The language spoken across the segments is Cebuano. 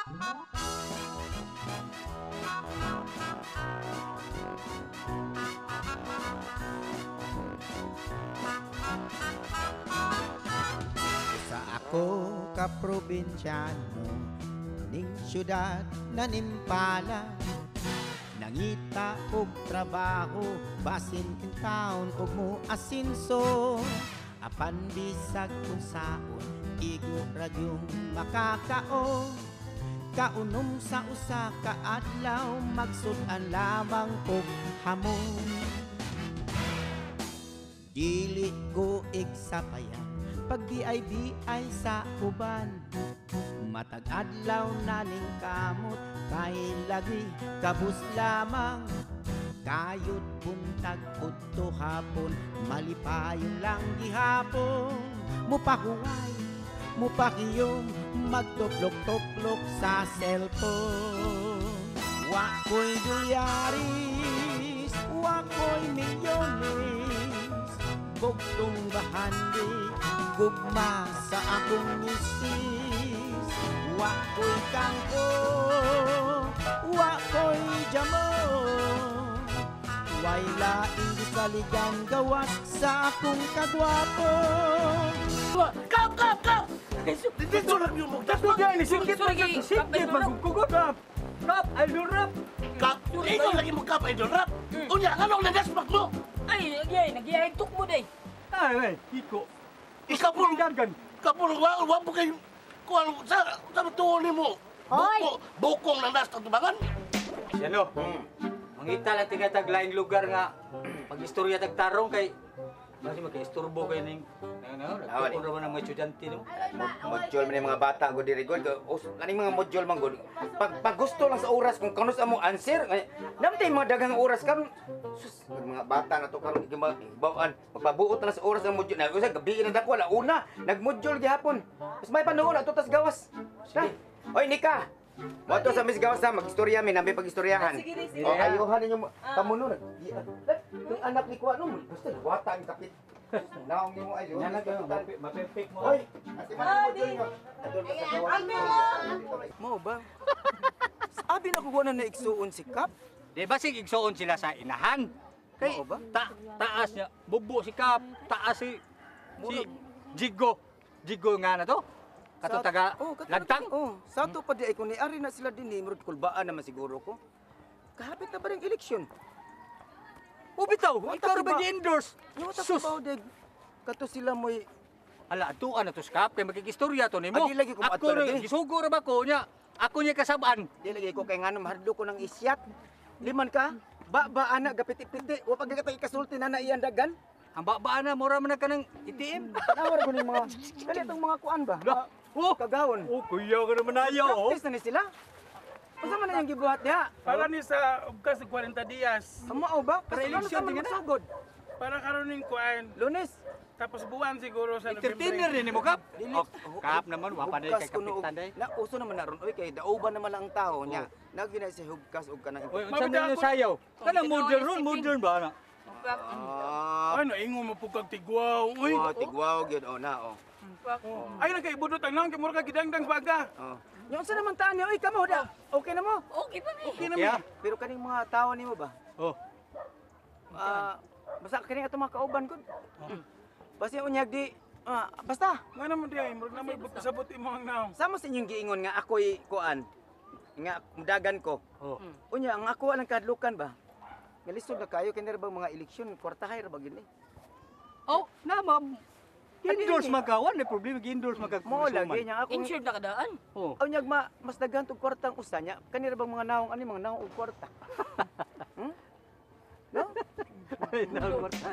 Usa ako ka probinsyano ning syudad na nimpala, nangita og trabaho basin in town og mo asinso. Apan bisag unsaon igo ra gyung makakaon. Kaunom sa usa ka adlaw magsud-an lamang og hamon. Dili ko igsapayan pag BIBI sa uban. Matag adlaw na ning kamot kay lagi kabus lamang. Kayod buntag udto hapon malipayon lang gihapon. Mupahuway, mupakiyom, magtuplok-tuplok sa cellphone. Wa ko'y dolyaris, wa ko'y milyones, bugtong bahandi, gugma sa akong misis. Wa ko'y kangko, wa ko'y jamon, way laing gisaligan gawas sa akong kagwapo. Kap, kap, kap! Dito lang yung mugtas. Sikit magkukugot. Kap, kap, idol rap. Kap, ikaw lagi mo kap, idol rap. Unya, anong nadasmak mo? Ay, agay, nagiyahigtok mo day. Ay, ay, iko. Ikaw po, kapuro, wa po kayo, kuwan, sa tuon mo. Hoy! Bukong nandas tatubangan. Yan o, mangita lang tingatag laing lugar nga, pag-istorya tagtarong kay, kasi magka-isturbo kayo ning, nagtuon raman ang mga estudyante no? Module man yung mga bata go diri god. Kaning mga module man god. Pag gusto lang sa oras kung kanus amo answer, namtay mga daghang oras karon. Sus, mga bata na to karon gibawaan. Magpabuot na sa oras ang module. Na usa gabi na dako la una, nagmodule gihapon. Mas may panuon ato tas gawas. Sige. Oy Nika. Moto sa Miss Gawas ha, magistorya mi nami pagistoryahan. Sige, sige. O ayuhan ninyo kamuno. Yung anak ni kuha no, basta wata ang kapit. Naong nimo ay Yan lang kayo, mapepek mo. Oy, ati man mo module nyo. Adol ka sa gawas. Mao ba? Sabi na ko na naigsuon si Kap. Di ba sig igsuon sila sa inahan? Kay Mao ba? Taas niya, bubo si Kap, taas si Jigo. Jigo nga na to. Kato taga lagtang. Oh, sa ato pa di ay kung niari na sila dinhi, murag kulbaan naman siguro ko. Kahapit na ba rin eleksyon? O bitaw, ikaw ra ba gi-endorse? Sus! Kato sila mo'y... Ala, atuan na to Kap, kay magkikistorya to nimo. Adi lagi ko Ako lagi. Gisugo ra ba ko niya? Ako niya kasabaan. Di lagi ko kay ngano mahadlo ko ng isyat. Liman ka? Ba ba ana gapiti-piti, wa pag katay kasulti na na iyan dagan. Ang ba ana mura man na ka ng ATM. Tanaw ra ko ning mga kani itong mga kuan ba? Oh, kagawon. Oh, kuya ka naman ayaw. Oh. Practice na ni sila. Unsa man ang gibuhat diha? Para ni sa ugkas 40 dias. Mao ba? Para eleksyon tingnan na. Sugod. Para karon ning kuan. Lunes. Tapos buwan siguro sa Entertainer November. ni mo Kap. Oh, Kap naman wa pa kay kapitan day. Na uso naman na ron oy kay dauban naman lang ang tao nya. Nagina si hugkas og kanang. Oy, unsa man yung sayaw? Kanang modern ron, modern ba na? Ay, naingon mo po kag tigwaw. Uy. Oh, tigwaw gyud oh na oh. Ay, nakaibudot ang naong kay mura ka gidangdang baga. Oh. Nya unsa naman taan niya oy kamo da. Okay na mo? Okay pa mi. Okay na mi. Pero kaning mga tao nimo ba? Oh. Basta kaning atong mga kauban gud. Basta unyag di basta. Nga naman di ay murag na may sabot imo ang naong. Sama sa inyong giingon nga ako'y kuan nga mudagan ko. Oh. Unya ang ako ang kahadlukan ba? Ngalisod na kayo kay bang mga eleksyon kwartahay ra ba gyud ni? Oh, na ma'am. Endorse magawan, may problema gi-endorse magka Mo lagi niya ako. Insured na kadaan. Oh. Unyag ma mas daghan tog kwartang usa niya. Kanira bang mga naong ani mga naong og kwarta? No? Ay, naong kwarta.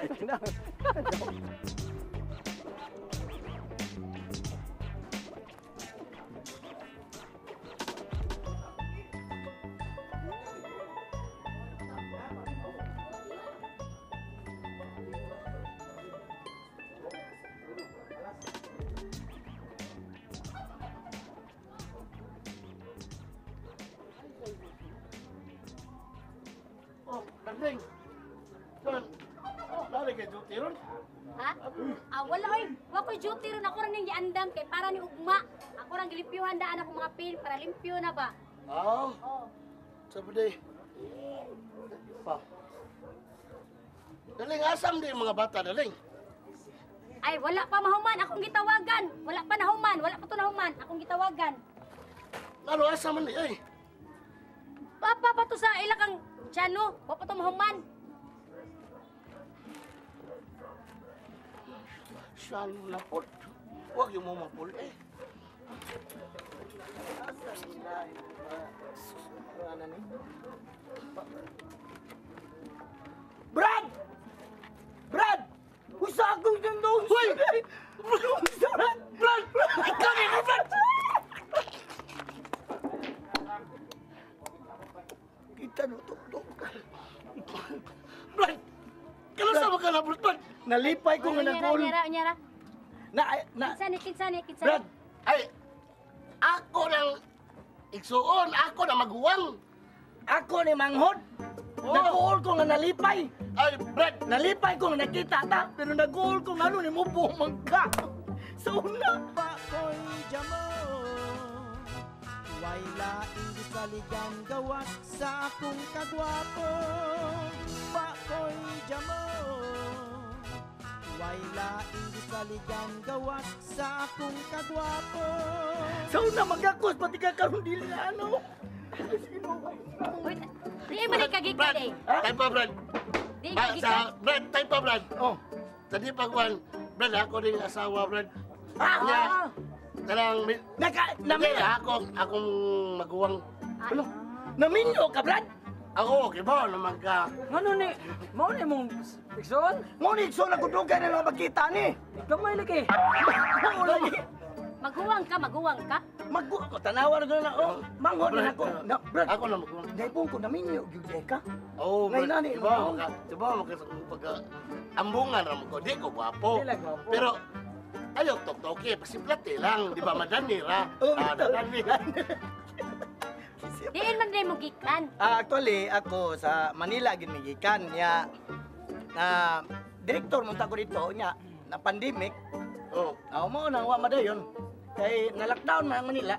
Oh, Danding. Son, dali kay duty ron. Ha? Ah, wala oy. Wa koy duty ron, ako ra ning giandam kay para ni ugma. Ako Ako rang gilimpyuhan daan ako mga pin para limpyo na ba. Ah. Oh. Sabi day. Pa. Daling asam di mga bata daling. Ay, wala pa mahuman akong gitawagan. Wala pa nahuman, wala pa to nahuman akong gitawagan. Lalo asa man di ay. Papa pa to sa ila kang tiyano, wa pa to mahuman. Saan na po? Huwag yung mumapul eh. Brad! Brad! Usa akong nandun! Uy! Brad! Brad! Ikaw ni Brad! Kita no tuktok. Brad! Kano sa ka na, Brad? Nalipay ko nga nag-all. Unyara, unyara. Na, na. Kinsa ni, kinsa ni, kinsa ni. Brad! Ay, ako nang igsuon, ako na maguwang. Ako ni Manghod. Oh. Nag-all ko nga nalipay. Ay, Brad! Nalipay ko nga nakita ta, pero nag-all ko nga ano ni mo bumangka. Sa una. Bakoy jamo, way laing gisaligan gawas sa akong kagwapo. Bakoy jamo, way laing gisaligan gawas sa akong kagwapo. Sa una magakos, pati ka karon dili na ano. Uy, di man kagikan eh. Brad, time pa, Brad. Di kagikan. Brad, time pa, Brad. Oh. Sa di pagwan, Brad, ako din asawa, Brad. Ah! Kanang naka namin akong maguwang. Ano? Naminyo ka, Brad? Ako, okay ba naman ka? Ngano ni mao ni mong igsoon? Mao ni igsoon ako dugay na lang magkita ni. Gamay lagi. Mao lagi. Maguwang ka, maguwang ka. Maguwang ko tanawa na na oh. Manghod na ako. Na, Brad. Ako na maguwang. Naipon ko naminyo gyud ka. Oh, Brad. Ngayon na diba maka pagka ambungan ra mo ko, di ko gwapo. Pero ayaw tok-toki, pasiplate lang, di ba madani ra? Oh, madani. Diin man rin mo gikan. Actually, ako sa Manila gid mi gikan nya na direktor mo ta ko dito nya na pandemic. Oh, mao nang wa madayon kay na lockdown man ang Manila.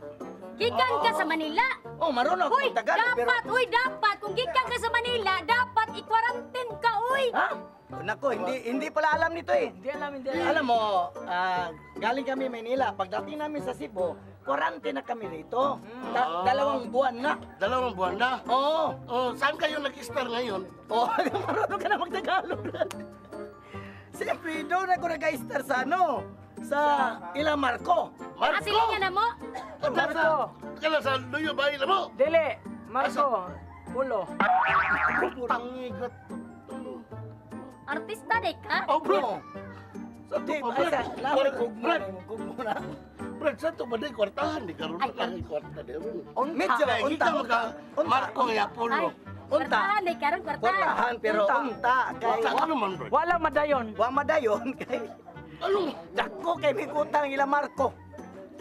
Gikan ka sa Manila. Oh, marunong ako Tagalog pero dapat, uy, dapat kung gikan ka sa Manila, dapat i-quarantine ka, uy. Ha? Nako, hindi pala alam nito eh. Hindi alam, hindi alam. Alam mo, galing kami Manila. Pagdating namin sa Cebu, quarantine na kami rito. 2 buwan na. 2 buwan na? Oo. Oh, saan kayo nag-star ngayon? Oo, marunong ka na mag-Tagalog. Siyempre, doon ako nag-star sa ano? Sa Ila Marco. Marco? Sila niya na mo? Marco. Kala sa Luyo ba ila mo? Dili, Marco. Pulo. Tangigat. Artista de ka? Oh, bro. Sa to pa, Brad. Brad. Brad, sa to ba di kwartahan? Di karoon na lang kwarta di ron. Medyo, unta. Marco nga Pulo. Unta. Kwartahan di karon kwartahan. Kwartahan, pero unta. Unta ka naman, Brad. Wala madayon. Wa madayon kay... Anong? Dako kay may utang ila Marco.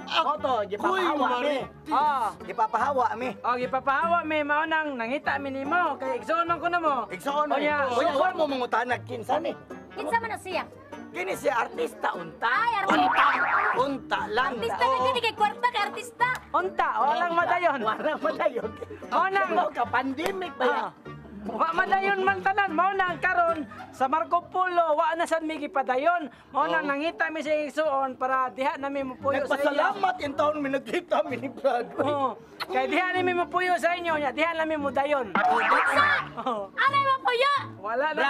Oto, gipapahawa mi. Ah, gipapahawa mi. Oh, gipapahawa mi mao nang nangita mi nimo kay igsoon man ko namo. Igsoon man. Unya, wa mo mangutana kinsa ni? Kinsa man na siya? Kini siya artista unta. Ay, artista. Unta lang. Artista na kini kay kwarta kay artista. Unta, walang madayon. Walang madayon. Mao nang ka pandemic ba? Wa madayon man tanan, mao nang karon sa Marco Polo wa na sad mi gipadayon. Mao nang nangita mi sa igsoon para diha nami mopuyo sa inyo. Nagpasalamat in taon mi nagkita mi ni Brad. Oo. Kay diha nami mopuyo sa inyo nya, diha nami modayon. Unsa? Anay mopuyo? Wala na.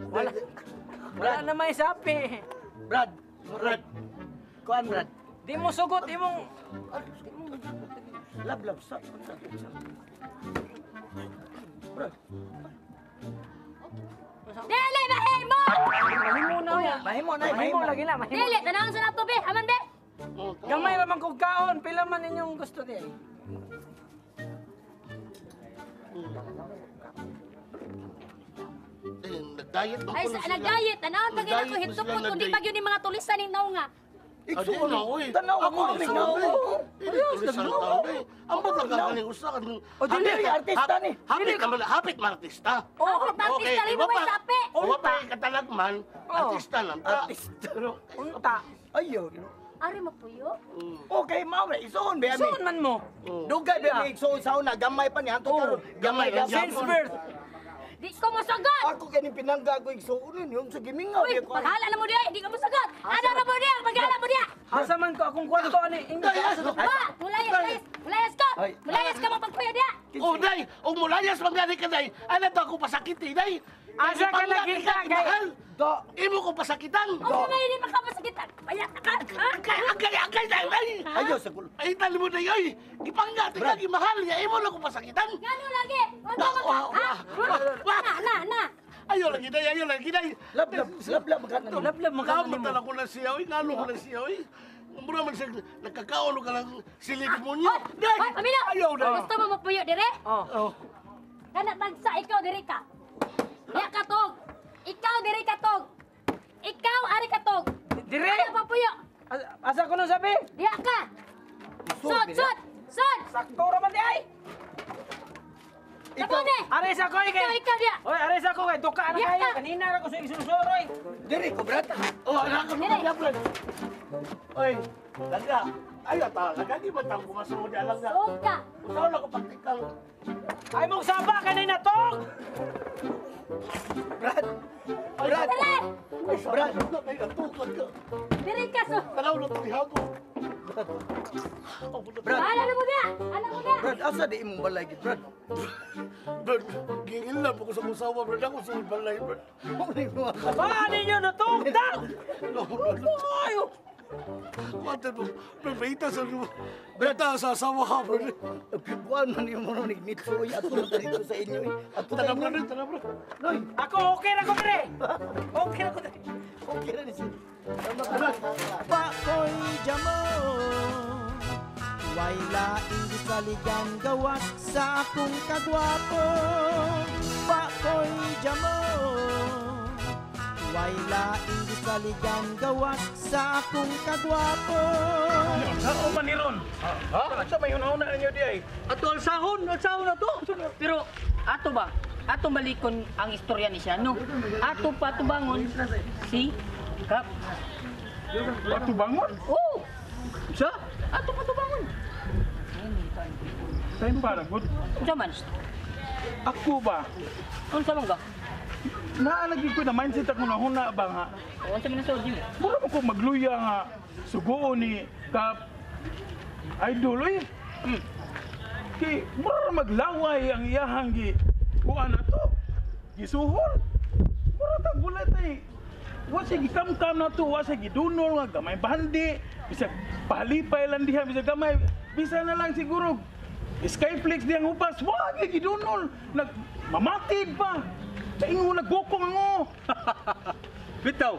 Wala. Wala na may sapi. Brad, Brad. Kuan Brad. Di mo sugot imong lab lab sa. Brad. Dili mahimo. Mahimo na ya. Mahimo na, mahimo lagi na, mahimo. Dili tanawon sa nato be, aman be. Gamay ra man kog kaon, pila man inyong gusto di. Nag-diet man Ay, ko na sila. nag-diet, tanawon pag ina ko Nag-diet hitupot sila, kundi nag-diet. pag yun yung mga tulisan ning naunga. Igsoon na, uy. Tanaw Ako mo, ni ikaw. Ang ba't nagkakaling usa ka? O, dili, artista ni. Hapit naman, hapit man artista. Oh, artista rin mo may sapi. Wa pa katalagman, artista lang ta. Artista. Pero, Unta. Ayaw. Ari mapuyo? Okay, mao ra isuon ba mi? Suon man mo. Dugay ba mi igsuon sa una gamay pa ni hangtod karon. Gamay Gamay lang Since birth. Di ko mosagot. Ako kay ning pinangga ko igsuonon yung sa gimingaw Uy, di ko. paghala na mo diya, di ka mosagot. Ano na mo diya, paghala mo diya. Asa man ko akong kwarto ani. Ingay asa to. Ba, mulayas, mulayas, mulayas ka. Ay. Mulayas ka mapagpuyo diya. Oh, day, og mulayas man gani ka day. Ano to ako pasakiti, day? Asa ka nagkita kay mahal. Do. Imo ko pasakitan. O may hindi makapasakitan. Bayat ka. Ha? Agay, agay, agay, day, day. Ayo sa gulo. Ay, tali mo day, oy. Gipangga, tika, gimahal. Ya, imo lang ko pasakitan. Ngano lagi? Wag ka maka. Ha? Na, na, na. Ayaw lagi, day, ayaw lagi, day. Lab lab lab lab magkano. Lablab man ka Kamot na ko na siya, oy. Ngano ko na siya, oy. Mura man siya, nagkakaon ka lang silid mo niyo. Day! Hoy, pamilya. Ayaw, day. Gusto mo mapuyo dire? Oh. Oh. Kana tagsa ikaw dire ka. Diya ka tog. Ikaw dire ka tog. Ikaw ari ka tog. Dire. Ano papuyo? Asa ko nung sabi? Diya ka. Sod, sod, sod. Sakto ra man di ay. Ikaw ni. Ari sa ko Ikaw, kay. ikaw diya. Oy, ari sa ko kay duka na Diya kayo. ka. Kanina ra ko sa isusuroy. Diri ko brad. Oh, anak ko Dire. na brad. Oy, langga. Ayaw ta, langga di ba tang kumasumod di alang nga. Sod ka. Usaw na ko pagtikang. Ay mong saba kanina tog. Brad. Brad. Dire. Brad. Ay, natukod ka. Dire ka so. Tanaw na tulihaw ko. Brad. Bahala na mo diya. Ala mo diya. Brad, asa di imong balay gid, Brad? Brad, gingil na po ko sa kusawa, Brad. Ako sa balay, Brad. Ba ninyo na tog da. Ayo. Kuwatan mo, Brad, mahita sa Brad, sa asawa ka, Brad. Kuan man imo no nigmitso oy ato na dito sa inyo eh. Ato na Tara, Brad, tara, Brad. Noy, Ako okay ra ko dire. Okay ra ko dire. okay na ni si. Pakoy jamo Way laing gisaligan gawas sa akong kagwapo. Pakoy jamo Way laing gisaligan gawas sa akong kagwapo. Sao man ni ron? Ha? Sa may una-una ninyo di ay. Ato alsahon, alsahon na to. Pero ato ba? Ato balikon ang istorya ni siya, no? Ato patubangon si Kap. Patubangon? Oh, Sa? ato patubangon. Time para good. Unsa man? Ako ba? Unsa man ka? Naalagi ko na mindset ako na huna ba nga. Unsa man ang suod nimo? Mura mo ko magluya nga sugoon ni Kap Idol oy. Kay mura maglaway ang iyahang gi kuan na to. Gisuhol. Mura tag wala tay. Wa siya gikamkam na to, wa siya gidunol nga gamay bandi, bisag pahalipay lang diha, bisag gamay, bisa na lang siguro Skyflix diyang upas, wa gyud gidunol, nag mamatid pa. Kaingon nagbukong ang o. Bitaw.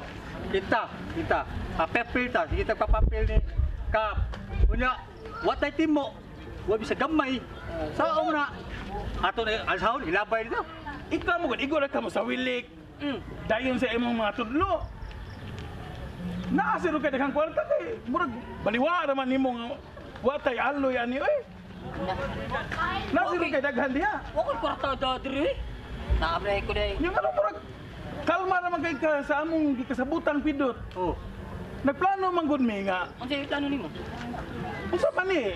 Kita, kita. Papel ta, sige ta papapel ni Kap. Unya, watay timo. Wa bisa gamay. Saong na. Ato na alsahon ilabay dito. Ikaw mo gud igo ra ka mo sa wilik. Dayon sa imong mga tudlo. Naa sa kay daghang kwarta kay murag baliwa ra man nimo nga watay aloy ani oy. Naa sa kay daghan diha. Wa ko'y kwarta da diri. Naablay ko day. Yung ano murag kalma ra man kay ka sa among gikasabutang pidot. Oh. Nagplano man gud mi nga Unsa yung plano nimo? unsa man ni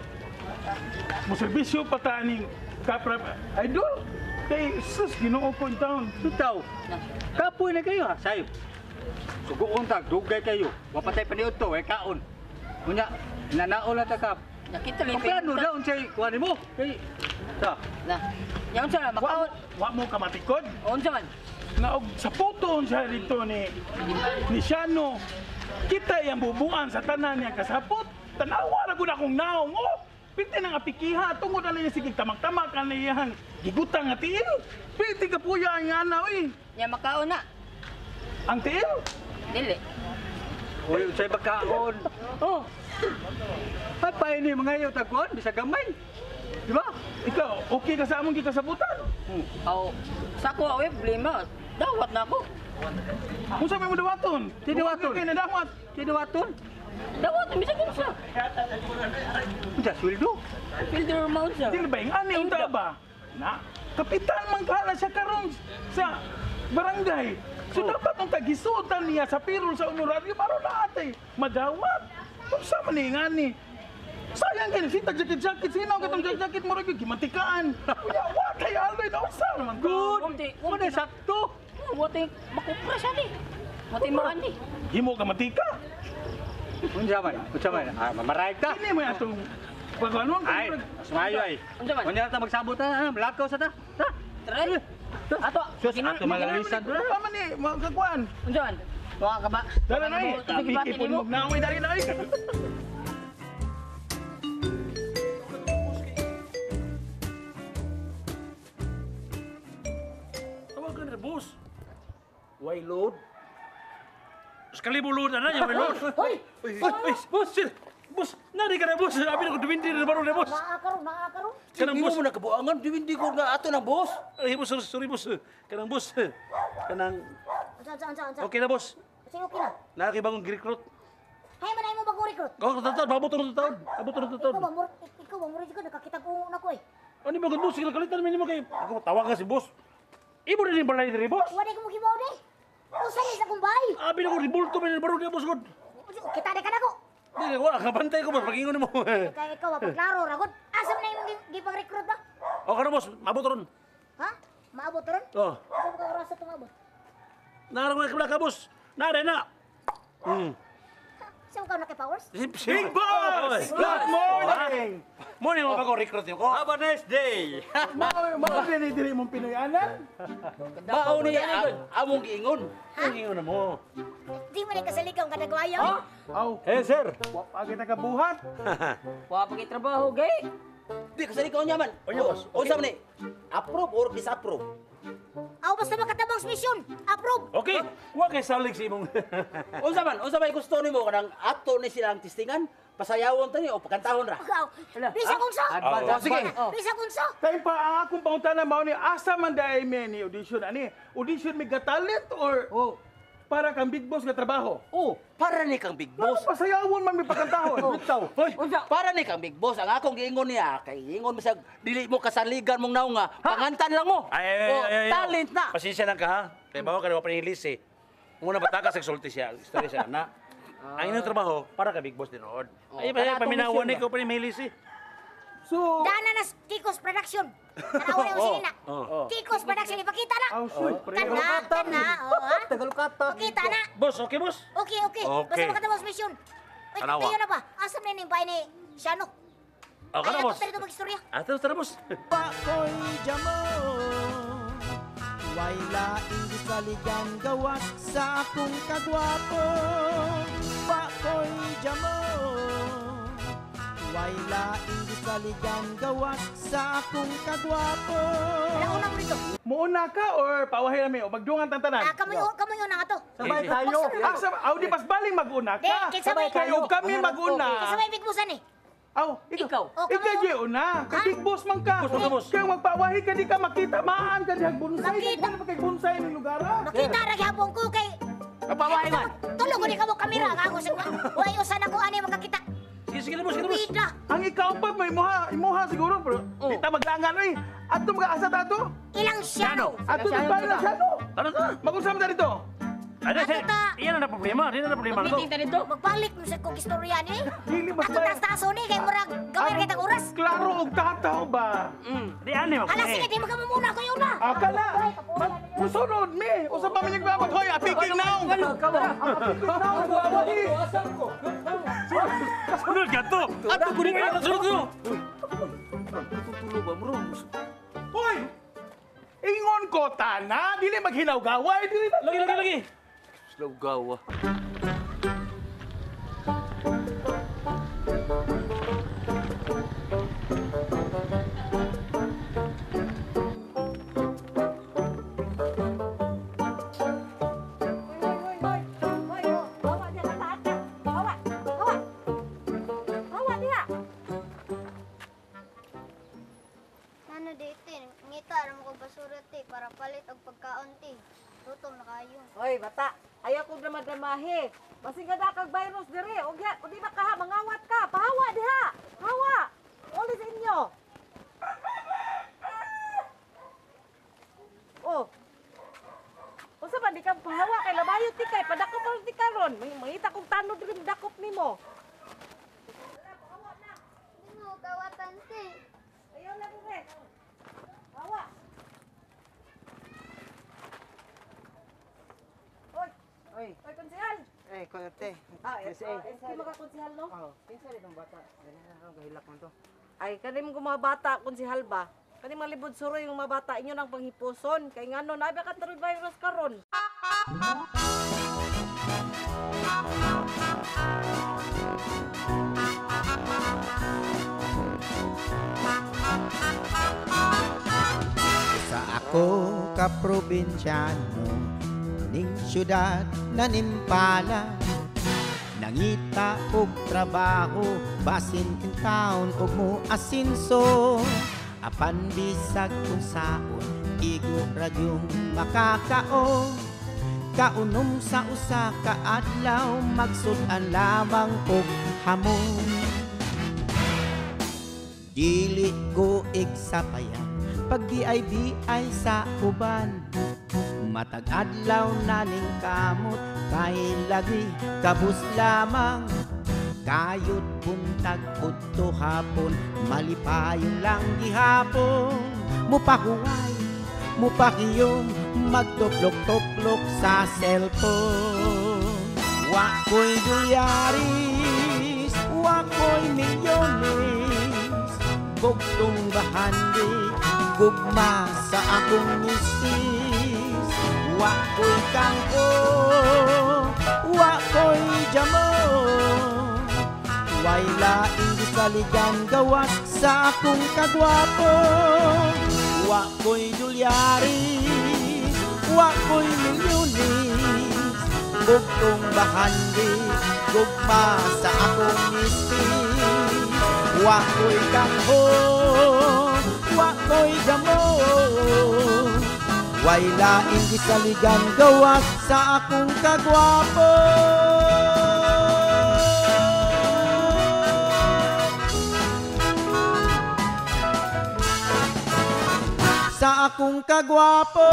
mo serbisyo pa ta ning kapra idol kay sus Ginoo ko in town. Bitaw. Kapoy na kayo ha, sayop. Suguon ta, dugay kayo. Wa patay paniud to, eh kaon. Unya, nanaon na ta Kap. Nakita lang Ang plano na unsay kuan nimo? Kay sa Na. Ya unsa na Wa, makaon? wa mo kamatikod Unsa man? nga og sa puto siya dito ni Shano. Kita yang bubuan sa tanan niya kasapot. Tanawa ra gud akong naong. Oh, piti nang apikiha tungod ana niya sige tamak-tamak ana iyang gigutang nga tiil. Piti ka puya ang ana oy. Ya makaon na. Ang tiil. Dili. Uy, unsay bakaon? Oh, Papay ni mga iyo tagkuan bisag gamay. Di ba? Ikaw, okay ka sa among gikasabutan. aw sa ko aw problema. Dawat na ako. Unsa may mo dawaton? Tidawaton. Kay nadawat. Tidawaton. Dawat bisag unsa. Unsa sweldo? Filter mount siya. Dili ba yung ani unta ba? Na, kapitan man ka na siya karon sa barangay. So dapat ang tagisuotan niya sa pirol sa honoraryo para na atay madawat. Unsa man ni ngani? Sayang kay sita jacket jacket sino katong jacket jacket mo ra gyud gimatikaan. Unya wa kay alloy na unsa naman. Good. Mo na sakto. Wa tay makupra siya ni. Wa tay maan ni. Himo ka matika. Unsa man? Unsa man? Ah, mamaraig ta. Kini mo atong pagkanon. Ay, mas maayo ay. Unsa man? Unya ta magsabot ta, lakaw sa ta. Ta. Try. Ato, Sus, ato malalisan. Tama ni magkakuan. Unsa man? Wa ka ba? Dala na eh. Tapikipon mo na dali na eh. Tawag ka na, boss. Why load? Sekali bulu na niya, why load? Hoy! Hoy, boss, sir. Boss, nari ka na, boss. Abi na ko duwindi na baro na, boss. Naa karon. Kanang boss. Hindi mo na kabuangan, duwindi ko nga ato ng boss. Ay, boss, sorry, boss. Kanang boss. Kanang... Unsa? Okay na, boss. Sige, okay na. Nakakibangong recruit. Hay man ay mo bagong recruit. Oh, tatawad, abot na tatawad. Abot na tatawad. Ikaw ba, murag ka nakakita ko na ko eh. Ano ba, boss? Sige, kalitan mo kay... Ako, tawag ka si boss. Ibo na din balay diri, boss. Wala ko mo gibaw di. Usa ni sa akong bahay. Abi na ko ribulto man baro niya, boss god. Kita na ka nako. Dili wala ka bantay ko, boss. Pagingon nimo. Kay ikaw paklaro ra god. Asa man imong gipang-recruit ba? O karon boss, maabot ron. Ha? Maabot ron? Oh. Asa ka oras sa tumabot? Naroon ka ka, boss. Nare na. Sa ka na kay powers? Big boss! Good morning! Morning mo bago recruit ko. Have a nice day. Mao dili dili mong Pinoyanan? Mao ni among giingon. Ang ingon na mo. Di mo na kasaligaw ang kadagwayo. Aw. Eh, sir. Wa pa kita kabuhat. Wa pa kay trabaho gay. Di kasaligaw niya man. Onya, boss. Unsa man ni? Approve or disapprove? Aw basta makatabang sa mission. Approve. Okay, wa kay salig sa imong. Unsa man? Unsa may gusto nimo kanang ato ni silang testingan? Pasayawon ta ni o pakantahon ra? Aw. Bisa kung sa. Oh, sige. Bisa kung sa. Kay pa ang akong pangutana mao ni asa man dai mi ni audition ani? Audition mi ga talent or Oh. para kang big boss nga trabaho? Oh, para ni kang big boss. Boss, pasayawon man mi pakantahon. Bitaw. Para ni kang big boss. Ang akong giingon niya kay ingon mo sa dili mo kasaligan mong naong nga, pangantan lang mo. Ay, ay, Oh, ay, ay, talent na. Pasensya lang ka ha. Kay bawo ka na panilis eh. Muna batakas nagsulti siya, istorya siya na. Ang inyong trabaho para ka big boss dinood. Ay, para atong paminawan mission ni ko pa ni Melis eh. So, Dana na Kiko's Production. Tanaw na yung sinina. Kiko's Production ipakita na. Aw, shoot, pre. Kana, oh, ha? Pakita na. Boss, okay boss? Okay, okay. Okay. Basta makatabang sa mission. Uy, Tanawa. tayo na ba? Asa na yung bahay ni Shano? Oh, kana Ay, boss. ato dito mag-istorya. Ato tara boss. Pakoy jamo. Way laing gisaligan gawas sa akong kagwapo. Pakoy jamo. Way laing gisaligan gawas sa akong kagwapo. Wala unang rito. Muuna ka or pawahin na mi o magdungan tantanan? Ah, kamoy kamoy una nga to. Sabay tayo. Ah, aw di pas baling maguna Di, ka. kinsa may- Kay og kami maguna. Kasi may big boss ani. Aw, Ikaw. Oh, Ikaw kamo. di una. Kay big boss man ka. Boss man ka, boss. Kay magpawahi ka di ka makita maan ka dihag bonsai. Makita. Daghan pa kay bonsai ning lugar. ah. Makita ra gihapon ko kay Papawahi man. Tulog ko ni kamo kamera nga ako sa way usan ako ani makakita. Sige, sige na boss, sige na boss. Bida. Ang ikaw pa mo imuha siguro pero di ta maglangan oy. Ato mga asa ta ato? Ilang Shano. Ato ta pa lang siya no. Ano ta? Mag-usap ta dito. Ano Ato ta. Iyan na problema, di na problema to. Mag-meeting ta dito. Magbalik mo sa kong istorya ni. Dili mas Ato tas-taso ni kay murag gamay ra kitang oras. Klaro og tataw ba? Di ani mo. Hala sige di makamumuna ko yun na. Akala musunod mi. Usa pa man yung babot hoy, apiking now. Apiking now, babahi. Sunod ka to. Ato ko ni Sunod to. Tulo ba mo? Hoy! Ingon ko tana, dili maghinawgaway, dili na. Lagi lagi lagi. Slow gawa. Ano dito, ngita ra mo kog basura te para palit og pagkaon te. Gutom na kayo. Oy, bata, ayaw kong drama-dramahe. Basing ka na kag virus dire. O di ba ka mangawat ka? Pahawa diha. Hawa. Uli sa inyo. Oh. Unsa man di ka pahawa kay labayo ti kay padakop man ti karon. Mangita kong tanod diri dakop nimo. Te, ko te. Ah, Kasi, SK mga konsehal no? Oh, kinsa rin bata? Dali na ako gahilak man to. Ay, kanim ko mga bata, konsehal ba? Kani mga libod suroy yung mga bata inyo nang panghipuson. Kay ngano, nabi ka taroy virus karon. Sa ako ka probinsyano ning syudad na nimpala, nangita og trabaho basin in town og mo asinso, apan bisag unsaon igo ra gyung makakaon. Kaunom sa usa ka adlaw, magsud-an lamang og hamon. Dili ko igsapayan pag BIBI sa uban. Matag adlaw na ning kamot kay lagi kabus lamang. Kayot buntag udto hapon, malipayon lang gihapon. Mupahuway, mupakiyom, magtuplok-tuplok sa cellphone. Wa ko'y dolyaris, wa ko'y milyones, bugtong bahandi, gugma sa akong misis. Wa ko'y kangko, wa ko'y jamo, way laing gisaligan gawas sa akong kagwapo. Wa ko'y dolyaris, wa ko'y milyones, bugtong bahandi, gugma sa akong misis. Wa ko'y kangho, wa ko'y damo, way laing gisaligan gawas sa akong kagwapo. Sa akong kagwapo.